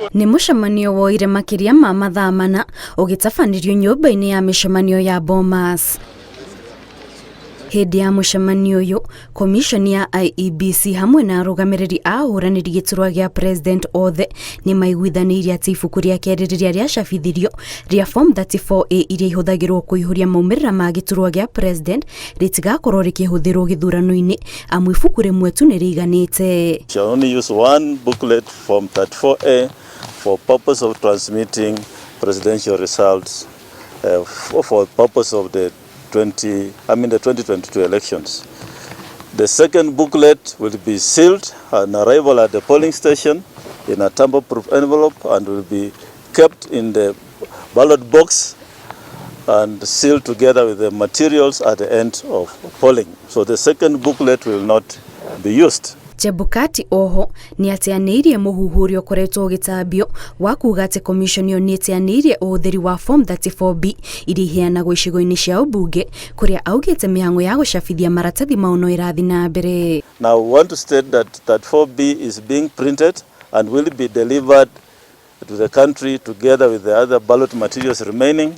Nĩ mũcemanio woire makĩria ma mathaa 4 ũgĩtabanĩrio nyũmba-inĩ ya mĩcemanio ya Bomas. Hĩndĩ ya mũcemanio ũyũ, komishoni ya IEBC hamwe na arũgamĩrĩri a ahũranĩri gĩturwa gĩa president othe nĩ maiguithanĩirie atĩ ibuku rĩa kerĩ rĩrĩa rĩacabithirio rĩa Form 34A iria ihũthagĩrwo kũihũria maumĩrĩra ma gĩturwa gĩa president rĩtigakorwo rĩkĩhũthĩrwo gĩthurano-inĩ amu ibuku rĩmwe tu nĩ rĩiganĩte. Shall only use one booklet, Form 34A, for purpose of transmitting presidential results for purpose of the 20, I mean the 2022 elections. The second booklet will be sealed on arrival at the polling station in a tamper-proof envelope and will be kept in the ballot box and sealed together with the materials at the end of polling. So the second booklet will not be used. Chebukati oho nĩ ateanĩirie mũhuhu ũrĩa ũkoretwo ũgĩtambio wa kuga atĩ komishoni ĩyo nĩ ĩteanĩirie ũhũthĩri wa Form 34B iria iheanagwo icigo-inĩ cia ũmbunge, kũrĩa augĩte mĩhang'o ya gũcabithia maratathi mau no ĩrathiĩ na mbere. Now we want to state that 34B is being printed and will be delivered to the country together with the other ballot materials remaining,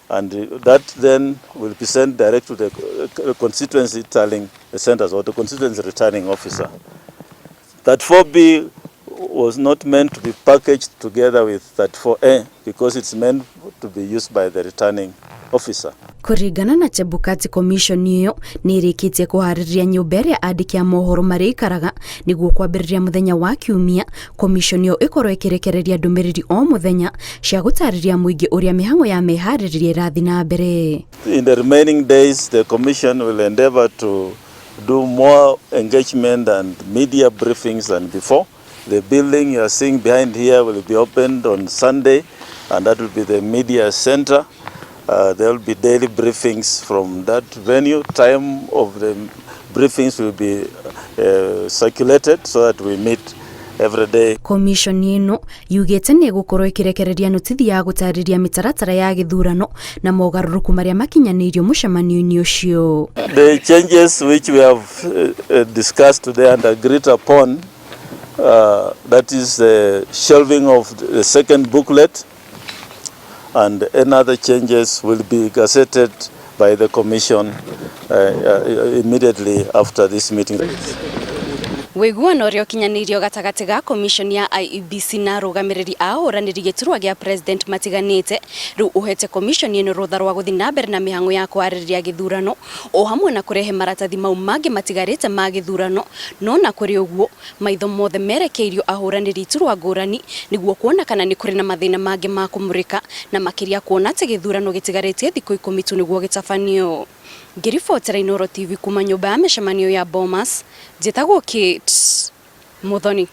and that then will be sent direct to the constituency tallying centers or the constituency returning officer. 34B was not meant to be packaged together with 34A because it's meant to be used by the returning officer. Kũringana na Chebukati, komishoni ĩyo nĩ ĩrĩkĩtie kũharĩrĩria nyũmba ĩrĩa andĩki a mohoro marĩikaraga nĩguo kwambĩrĩria mũthenya wa Kiumia komishoni ĩyo ĩkorwo ĩkĩrekereria ndũmĩrĩri o mũthenya cia gũtarĩria mũingĩ ũrĩa mĩhang'o ya meharĩrĩria ĩrathiĩ na mbere. In the remaining days, the commission will endeavor to do more engagement and media briefings than before. The building you are seeing behind here will be opened on Sunday, and that will be the media center. There will be daily briefings from that venue. Time of the briefings will be circulated so that we meet every day. Komishoni ĩno yugĩte nĩ ĩgũkorwo ĩkĩrekereria notithi ya gũtarĩria mĩtaratara ya gĩthurano na mogarũrũku marĩa makinyanĩirio mũcemanio-inĩ ũcio. The changes which we have discussed today and agreed upon, that is the shelving of the second booklet, and any other changes will be gazetted by the commission immediately after this meeting. Wĩiguano ũrĩa ũkinyanĩirio gatagatĩ ga komishoni ya IEBC na arũgamĩrĩri a ahũranĩri gĩturwa gĩa president matiganĩte rĩu ũhete komishoni ĩno rũtha rwa gũthiĩ na mbere na mĩhang'o ya kwarĩrĩria gĩthurano o hamwe na kũrehe maratathi mau mangĩ matigarĩte ma gĩthurano. No na kũrĩ ũguo, maitho mothe merekeirio ahũranĩri iturwa ngũrani nĩguo kuona kana nĩ kũrĩ na mathĩna mangĩ ma kũmũrĩka, na makĩria kuona atĩ gĩthurano gĩtigarĩtie thikũ 10 tu nĩguo gĩtabanio. Ngĩribotera Inooro TV kuma nyũmba ya mĩcemanio ya Bomas, njĩtagwo Kate Muthoni.